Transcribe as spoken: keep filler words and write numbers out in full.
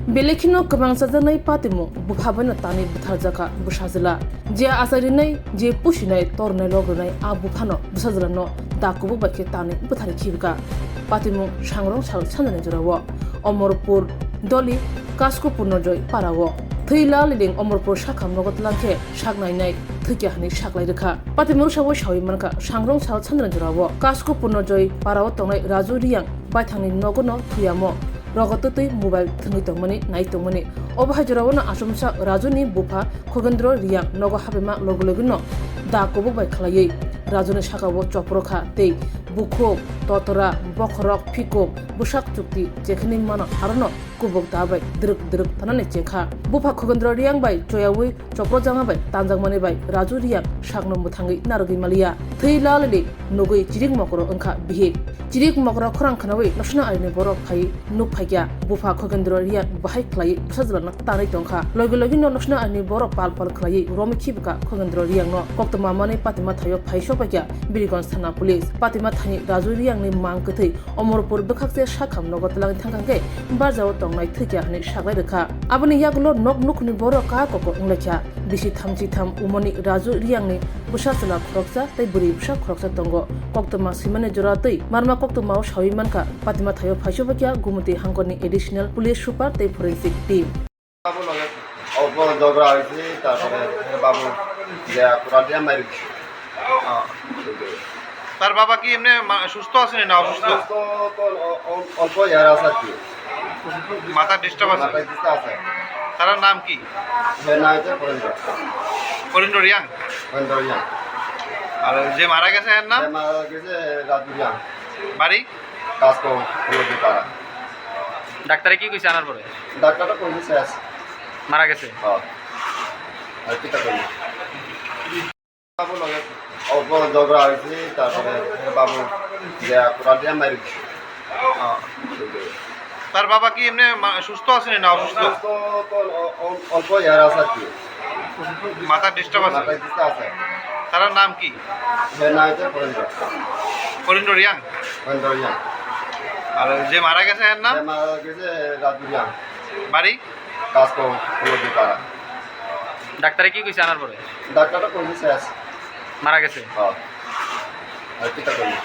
Belai kheno kwbang chajaknai patimung bupha baino tanwi butharjakha bwsajwla. Je achairinai, je pusinai, tornai, logrinai a buphano bwsajwlano da kubuk bai khe tanwi bwtharwi khibika. Patimung sangrong sal sanjani jorao Omorpur Doli Kasko Purnojoy parao. Thwi laliling Omorpur sakham nogo tlang khe sak nainai thwikya hwnwi saklai rwkha. Patimung sao sawi mankha, sangrong sal sanjani jorao Kasko Purnojoy parao tongnai Raju Riyang baithangni nogono thwiyamo rogo twtwi mobile thwngwi tongmani nai tongmani. Obo hai jorao no achomsa Raju ni bupha Khogendro Riyang nogo habima logi logi no da kubuk bai khwlaiwi Raju ni saka o chopro kha tei bukhuk, totora, bokhorok, phikung, bwsak chukti jekhani mano arono kubuk da bai dwrwk dwrwk tanani chengkha. Bupha Khogendro Riyang bai choyawi choprojama bai tanjakmani bai Raju Riyang sakno mwthangwi narwgwi maliya. Thwi lalili nugwi chirik mokro wngkha bihik. Chirik mokro khorang khwnawi Loksna Arini borok phai nuk phaikya. Bupha Khogendro Riyang bahai khlaiwi bwsajwlano tanwi tongkha. Logi logi no Loksna Arini borok pal pal khlaiwi romwi khibika Khogendro Riyang no. Koktwma manwi patima thaio phai sokpaikya Birganj thana police. Patima thani Raju Riyang ni mang kwthwi Omorpur bwkhakse sakham nogo twlangwi thangkha khe barjao tongnai thwikya hwnwi saklai rwkha. Aboni yagulo nok nukhungni borok kha koko wnglaikha. Bisi thamchi tham umoni Raju Riyangni bwsa chwla khoroksa tei bwrwi bwsa khoroksa tongo. Koktwma swimani jora twi marma koktwmao sawi mankha patima thaio phaisobakya Gumoti hangkorni additional police super tei forensic team. বাবু লগে অল্প ঝগড়া হয়েছে, তারপরে বাবু যে কোরআন দিয়ে মারি দিছে। ও। তার বাবা কি এমনি মা-, সুস্থ আছেন না অসুস্থ? অসুস্থ তো অ-, অ-, অল্প ইয়ার আছে আর কি। মাথার ডিস্টার্ব আছে? মাথায় ডিস্টার্ব আছে। তার নাম কি? এর নাম হচ্ছে ফরিন্দ্র। ফরিন্দ্র রিয়াং? ফরিন্দ্র রিয়াং। আর যে মারা গেছে এর নাম? যে মারা গেছে রাজু রিয়াং। বাড়ি? কাজ তো হলো যে তারা। ডাক্তারে কি কইছে আনার পরে? ডাক্তারটা কইছে শেষ। মারা গেছে? হ্যাঁ। আর কিতা কইলো? বাবু লগে অল্প ঝগড়া হয়েছে, তারপরে বাবু যে কোরআন দিয়ে মারি দিছে। ও। তার বাবা কি এমনি মা-, সুস্থ আছেন না অসুস্থ? অসুস্থ তো অ-, অ-, অল্প ইয়ার আছে আর কি। মাথার ডিস্টার্ব আছে? মাথায় ডিস্টার্ব আছে। তার নাম কি? এর নাম হচ্ছে ফরিন্দ্র। ফরিন্দ্র রিয়াং? ফরিন্দ্র রিয়াং। আর যে মারা গেছে এর নাম? যে মারা গেছে রাজু রিয়াং। বাড়ি? কাজ তো হলো যে তারা। ডাক্তারে কি কইছে আনার পরে? ডাক্তারটা কইছে শেষ। মারা গেছে? হ্যাঁ। আর কিতা কইলো?